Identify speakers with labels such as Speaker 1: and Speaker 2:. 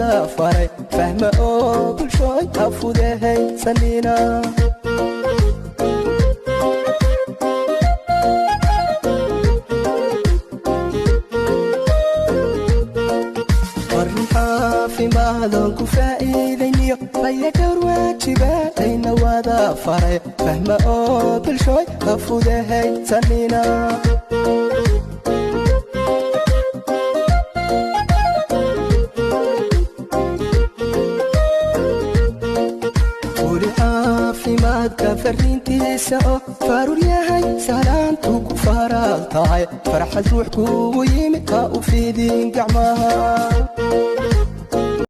Speaker 1: wada faray, fahma oo bulshooy ha fudahaysanina. Warin caafimaadon ku faa'iidayniyo fayadhowr waajibaadayna wada faray, fahma oo bulshooy ha fudahaysanina. Weli caafimaadka farriintiisa oo faruur yahay salaantu ku faraal tahay, farxad ruux kugu yimid ha u fiidin gacmaha.